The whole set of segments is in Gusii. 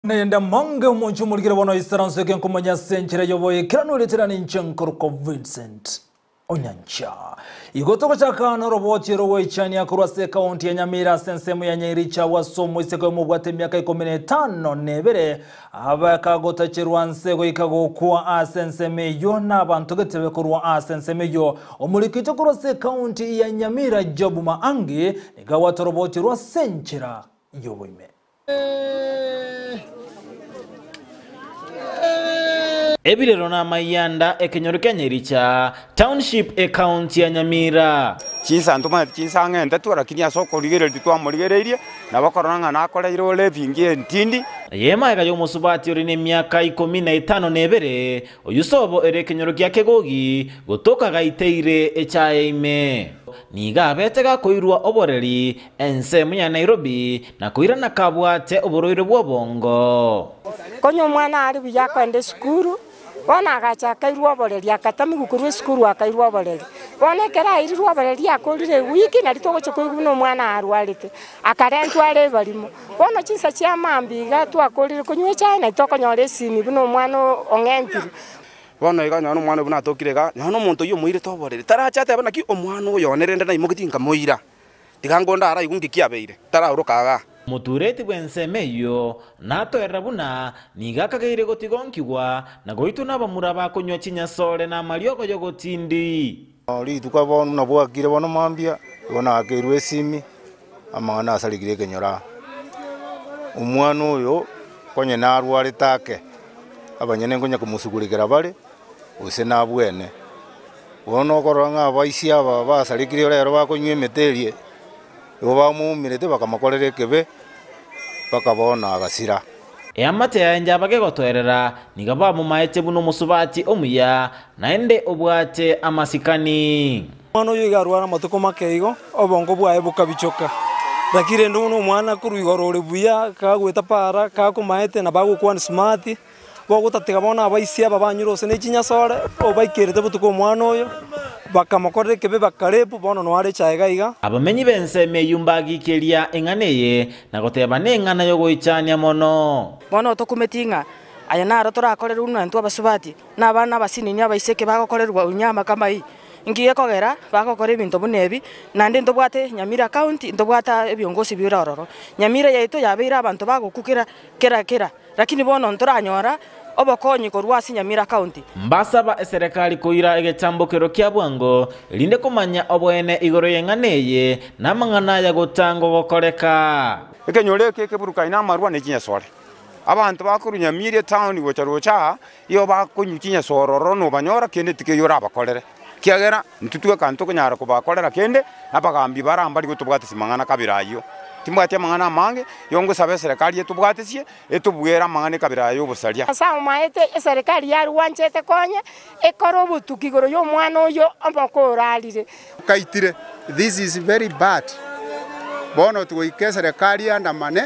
Nende amange omonche omorikire bono oisaranse egenkomanya ase enchera y'oboikeranu eretera ninche nkorokwa Vincent Onyancha. Igo togochaka noroboti rogoichania korwa ase ekaunti ya Nyamira ase ensemo ya Nyairicha ase omoiseke oyomo obwate emiaka ikomi na etano na ebere abakagotacherwa nse goika gokwa ase ensemo eyio na abanto getebe korwa ase ensemo eyio. Omorikito korwa ase ekaunti ya Nyamira Job Maangi nigo abwate oroboti rwa ase enchera y'oboime. Ebirero na amayianda ekenyoro kia Nyericha Township ekaunti ya Nyamira. Chinsa ntomanyeti chinsa ang'e ntatwa, lakini ase okorigereria titwamorigereirie, nabo okorora ng'a nakoreire ore ebingi entindi. Eye magega y'omosubati ore nemiaka ikomi na etano na ebere, oyio sobo ere ekenyoro gia Kegogi, gotoka gaiteire echaye ime. Nigo abete gakoirwa oboreri ensemo ya Nairobi na koirana kabwate oborwaire bw'obongo. Konya omwana are buya akoenda esukuru, bono agacha akairwa oboreri, akatamigwa korwa esukuru akairwa oboreri. Bono ekero airirwe oboreri akorire ewiki nari togocha koigwa buna omwana arwarete, akarentwa are ebarimo. Bono chinsa chia mambia iga twakorire konywa echae nari tokonyora esimi buna omwana ong'entirwe. Bono iga onye nomwana buna atokire iga, nonya nomonto oyio omoirete oborere, tarache atebe naki omwana oyo one rende naimogetie nkamoira, tiga ngonde araigwe nki kiabeire, taraoroka igaa. Omotureti bw'ensemo eyio natoerera buna nigo akageire gotigonkigwa na goitwa nabamura bakonywa chinyasore na amariogo y'ogotindi. Rituko bono buna bwakire bono mambia, igo naakeirwe esimi, amang'ana asarigire ekenyoro aa. Omwana oyo konye narwarete ake, abanyene nkonya komosugurekera bare, gose nabwene. Bono okorora ng'a abaisia aba basarekire rero bakonywa emete eria, igo bamoumerete bakamokorera ekebe, mpaka bono agasira. Eamate yaye njabage gotoerera, nigo bamomaete buna omosubati omuya, naende obwate amasikani. Omwana oyio iga arware amatuko make igo, obongo bwaye bokabichoka. Lakini rende buna omwana korwa igoro ore buya, kagoeta para, kakomaete nabo agokwana smart, bogotatiga bono abaisia aba banyure gose ne chinyasore, obaikerete botuko omwana oyo, bakamokorera ekebe bakarepu, bono noare echae iga iga. Abamenyi b'ensemo eyio mbagikeria eng'ana eye, na goteba neng'ana y'ogoichania mono. Bono tokumeti ng'a aya naro torakorerwe buna intwe abasubati, na abana abasinini abaiseke bagokorerwa unyama kama hii. Inki gekogera bagokora ebinto buna ebi? Naende ntobwate Nyamira County, ntobwate ebiongosi bire ororo. Nyamira yaito yabeire abanto bagokwa kera kera kera, lakini bono ntoranyora obokonyi korwa ase Nyamira County. Mbasaba eserekari koira egetambokero kia bwango, erinde komanya oboene igoro y'eng'ana eye, na amang'ana aya gotangwa gokoreka. Ekenyoro eke ekeburukaine amarwa ne chinyasore. Abanto bakorwa Nyamira etown gocha roche aa, igo bakonywa chinyasore ororo nobanyora kende tikeiyo orabakorere. Ekiagera intwe tweka ntokonyara kobakorera kende, abagambi bare mbari gotobwatisia mang'ana kabere ayio. Timbwati amang'ana amange, igo ngosaba eserekari etobwatesie, etobuere amang'ana ekabera aya y'obosaria. Ase amaete eserekari yarwanchete konya ekore obotuki igoro y'omwana oyio omoko orarire. Kaitire, this is very bad. Bono togoika eserekari eandamane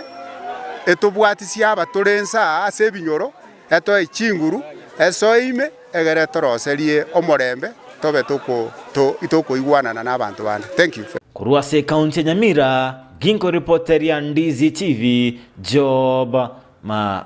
etobwatisie aba tore inse aa ase ebinyoro, etoe chinguru, esoe ime, egere etoroserie omorembe tobe toko to tokoigwanana na abanto bande. Thank you. Korwa ase ekaunti ya Nyamira, Ginko Reporter ya Ndizi TV, Job Ma.